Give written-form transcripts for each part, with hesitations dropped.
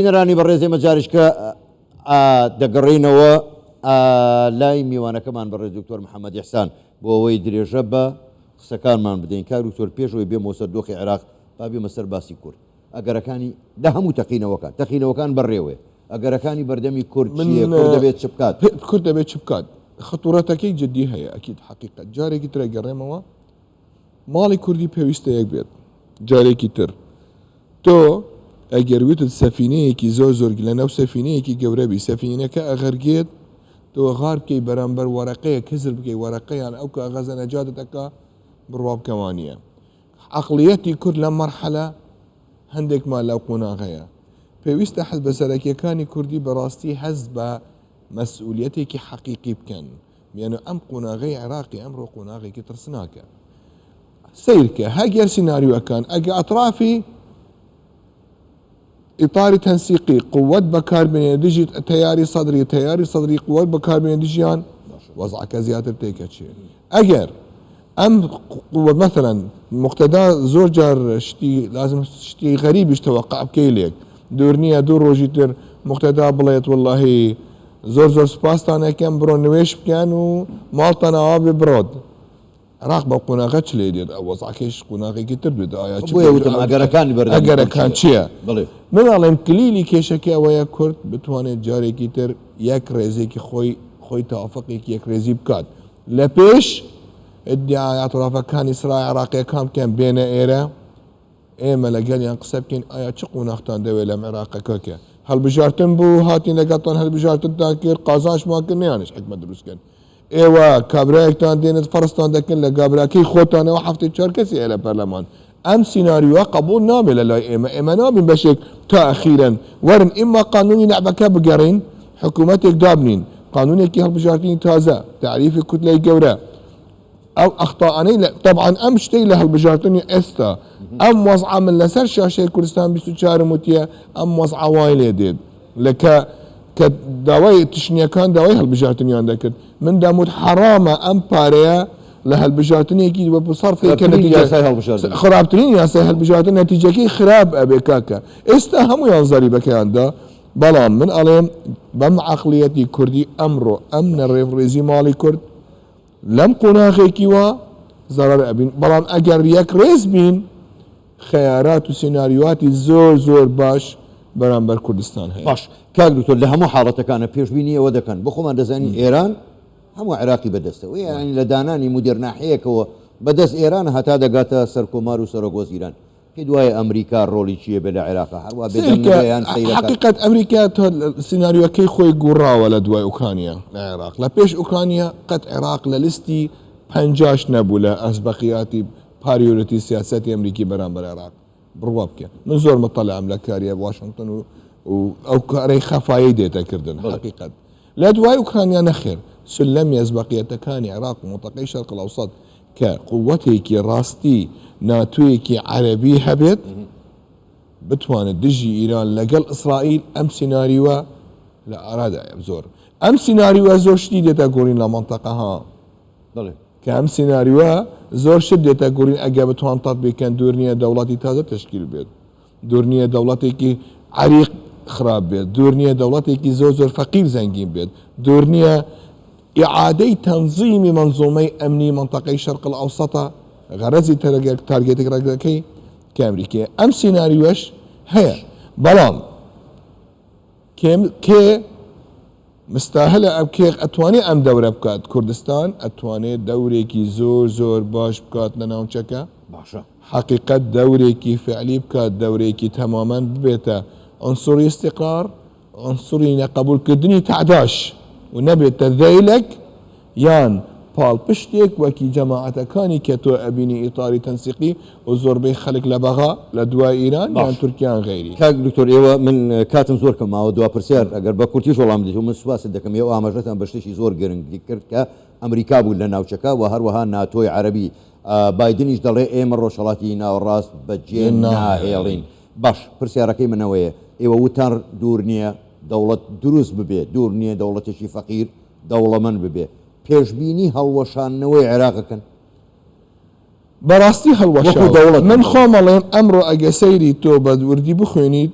بینەرانی بەڕێز ئێمە جاریشکە دەگەڕێینەوە لای میوانەکەمان بەڕێز دکتۆر محەممەد ئیحسان بۆ ئەوەی درێژە بە قسەکانمان بدەین. کاک دکتۆر پێش ئەوەی بێمەوە سەر دۆخی عێراق با بێمە سەر باسی کورد. ئەگەرەکانی لە هەموو تەقینەوەکان تەقینەوەکان بەڕێوەیە ئەگەرەکانی بەردەمی کورد چییە؟ کورد دەبێت چ بکات؟ کورد دەبێت چ بکات؟ خطورەتەکەی جدی هەیە ئەکید حەقیقەت جارێکی ترە گەڕێمەوە ماڵی کوردی پێویستە یەک بێت جارێکی تر تۆ ئەگەر وتت سەفینەیەکی زۆر زۆر لەناو سەفینەیەکی گەورە بی سەفینەکە ئەغەرگێت تۆ غار بکەی بەرامبەر وەرەقەیەک هزر بکەی وەرەقە یان ئەو کاغەزە نەجاتت ئەکا بڕوا بکە وانیە عەقڵیەتی کورد لەم مەرحەلە هەندێکمان لەو قۆناغەیە پێویستە حزبە سەرەکیەکانی کوردی بەڕاستی هەست بە مەسئولیەتێکی حەقیقی بکەن یانە ئەم قۆناغەی عێراقی ئەمڕۆ قۆناغێکی ترسناکە سەیرکە هەگەر سیناریۆکان ئەگە ئەترافی ئیتاری تەنسیقی قوت بەکاربێنێ دژی تەیاری سەدری تەیاری سەدری قوت بەکاربێنێ دژیان وەزعەکە زیاتر تێکەچێ ئەگەر ئەم قوت مەثلا مقتەدا زۆر جار شتی لازم شتی غەریبیش تەوەقع بکەی لێک دوور نییە دوو ڕۆژی تر مقتەدا بڵێت واللهی زۆر زۆر سوپاستان ئەکەم بڕۆن نوێژ بکەن و ماڵتان ئاوا بێ بڕۆت عێراق بەو قۆناغە چ لێ دێت ئەو وەزعەکەیش قۆناغێکی تر بێت ئایا چ بۆیە وتم ئەگەرەکانی بەردەمی کورد ئەگەرەکان چییە؟ چییە بەڵێ. من ئەڵێم کلیلی کێشەکە ئەوەیە کورد بتوانێت جارێکی تر یەک ڕێزێکی خۆی خۆی تەوافقێکی یەک ڕێزی بکات لە پێش ئیدعای ئەترافەکانی سرای عێراقیەکان بکەن بێنە ئێرە ئێمە لەگەڵیان قسە بکەین ئایا چ قۆناغتان دەوێت لەم عێراقە کاکە هەڵبژارتن بوو هاتین لەگەڵتان هەلبژارتنتان کرد قازانجمان کرد نەیانش حکومەت دروست کەن ئێوە کابرایەکتان دێنت فەرزتان دەکەن لە گابراکەی خۆتانەوە هەفتەی چوار کەسی هەیە لە پەرلەمان ئەم سیناریۆە قبوڵ نابێت لە لای ئێمە ئێمە نابین بەشێک تا ئەخیرەن وەرن ئیمما قانونی لەعبەکە بگەڕین حکوومەتێک دابنین قانونێکی هەڵبژاردنی تازە تەعریفی کوتلەی گەورە ئەو ئەخطائانەی لە تەبعەن ئەم شتەی لە هەڵبژاردنی ئێستا ئەم وەزعە من لەسەر شاشەی کوردستان 24 م وتیە ئەم وەزعە وای لێ دێت لە کە کە داوای تشنیەکان داوای هەڵبژاردنیان دەکرد من دەموت حەرامە ئەم پارەیە لە هەلبژاردنێکی وەکو سەرفی کە خراپترین نەتیجە یاسای هەڵبژاردن. خراپترین یاسای هەلبژاردن نەتیجەکەی خراپ ئەبێ کاکە ئێستا هەموویان زەریبەکەیان دا بەڵام من ئەڵێم بەم عەقڵیەتی کوردی ئەمڕۆ ئەم نەڕێڕێزی ماڵی کورد لەم قۆناغێکی وا زەرەر ئەبین بەڵام ئەگەر یەک ڕێز بین خەیارات و سیناریواتی زۆر زۆر باش بەرامبەر کوردستان هەیە. باش کاک دکتۆر لە هەموو حاڵەتەکانە پێشبینی ئەوە دەکەن بۆ خۆمان دەزانین ئێران هەموو عێراقی بەدەستەوە یانی لە دانانی مودێر ناحیەکەوە بەدەست ئێران هەتا دەگاتە سەرکۆمار و سەرۆک وەزیران پێت وایە ئەمریکا ڕۆڵی چییە بێ لە عێراقا هەروا بێدەنگ سەیرکە نەبێ یان سەیرەکات؟ حەقیقەت ئەمریکا تۆ سیناریۆکەی خۆی گوڕاوە لە دوای ئۆکرانیا لە عێراق لە پێش ئۆکرانیا قەت عێراق لە لیستی پەنجاش نەبوو لە ئەسبەقیاتی priority سیاسەتی ئەمریکی بەرامبەر عێراق بڕوا بکە من زۆر مطلعم لە کاریە واشنگتن و و ئەو کارەی خەفایەی دێتە کردن حەقیقەت لە دوای ئۆکرانیا نەخێر سولەمی ئەسبەقیەتەکانی عێراق و مەنتەقەی شەرق الاوسط کە قوتێکی ڕاستی ناتۆیەکی عەرەبی هەبێت بتوانێت دژی ئیران لەگەڵ ئیسرائیل ئەم سیناریوە لە ئارادایە زۆر ئەم سیناریوە زۆر شتی دێتە گۆڕین لە مەنتەقە ها بەڵێ کە ئەم سیناریوە زۆر شت دێتە گۆڕین ئەگەر بتوان تەتبیق کەن دوور نییە دەوڵەتی تازە تەشکیل بێت دوور نییە دەوڵەتێکی عەریق خراپ بێت دوور نییە دەوڵەتێکی زۆر زۆر فەقیر زەنگین بێت دوور نییە ئیعادەی تەنزیمی مەنزومەی ئەمنی مەنتەقەی شەرق الاوسەتە غەرەزی target ێک ڕەگەکەی کە ئەمریکیە ئەم سیناریوەش هەیە بەڵام کێ مستاهلە ئەم کێ ئەتوانێ ئەم دەورە بکات کوردستان ئەتوانێت دەورێکی زۆر زۆر باش بکات لە ناوچەکە باشە حەقیقەت دەورێکی فعلی بکات دەورێکی تەماما ببێتە عنصری استقرار عنصری نەقبوڵکردنی تەعداش و نەبێتە ذەیلەک یان پاڵپشتێک وەکی جەماعەتەکانی کە تۆ ئەبینی ئیتاری تەنسیقی و زۆربەی خەلک لە بەغا لە دوای ئیران یان باش تورکیان غەیری. کاک دکتۆر ئێوە من کاتم زۆر کەم ماوە دوا پرسیار ئەگەر بە کورتیش وەڵام بدەیتەوە من سوپاست دەکەم ئێوە ئاماژەتان بە شتێکی زۆر گرنگ کرد کە ئەمریکا بوو لە ناوچەکە و هەروەها ناتۆی عەرەبی بایدنیش دەڵێ ئێمە ڕۆژهەڵاتی ناوەڕاست بەجێ ناهێڵین باش پرسیارەکەی من ئەوەیە ئێوە وتان دوور نییە دەوڵەت دروست ببێ دوور نییە دەوڵەتێکی فەقیر دەوڵەمەند ببێ پێشبینی هەڵوەشاندنەوەی عێراق ئەکەن؟ بەڕاستی وەکو هەڵوەشاوە دەوڵەت من خۆم ئەڵێم ئەمڕۆ ئەگەر سەیری تۆ بە وردی بخوێنیت.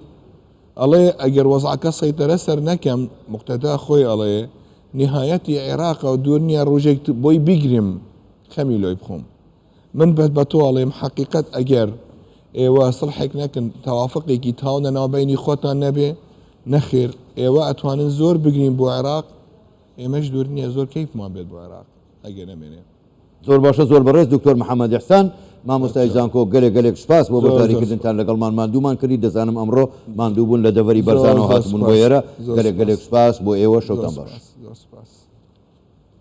ئەڵێ ئەگەر وەزعەکە سەیتەرە سەر نەکەم، موقتەدا خۆی ئەڵێ نیهایەتی عێراقە و دوور نییە ڕوژێک بۆی بیگرم خەمی لۆی بخۆم. من بە بە تۆ ئەڵێم حەقیقەت ئەگەر ئێوە سڵحێک نەکەن تەوافقێکی تاو لە ناوبەینی خۆتان نەبێ، نەخێر ئێوە ئەتوانن زۆر بگرین بۆ عێراق، ئێمەش دوور نییە زۆر کەیفمان بێت بۆ عێراق ئەگەر نەمێنێ. زۆر باشە زۆر بەڕێز دکتۆر محمد احسان مامۆستای زانکۆ گەلێک گەلێک سوپاس بۆ بەشداری کردنتان لەگەڵمان ماندوومان کردی دەزانم ئەمڕۆ ماندوو بوون لە دەڤەری بەرزانەوە هاتبوون بۆ ئێرە گەلێک گەلێک سوپاس بۆ ئێوە شەوتان باش. زۆر سوپاس.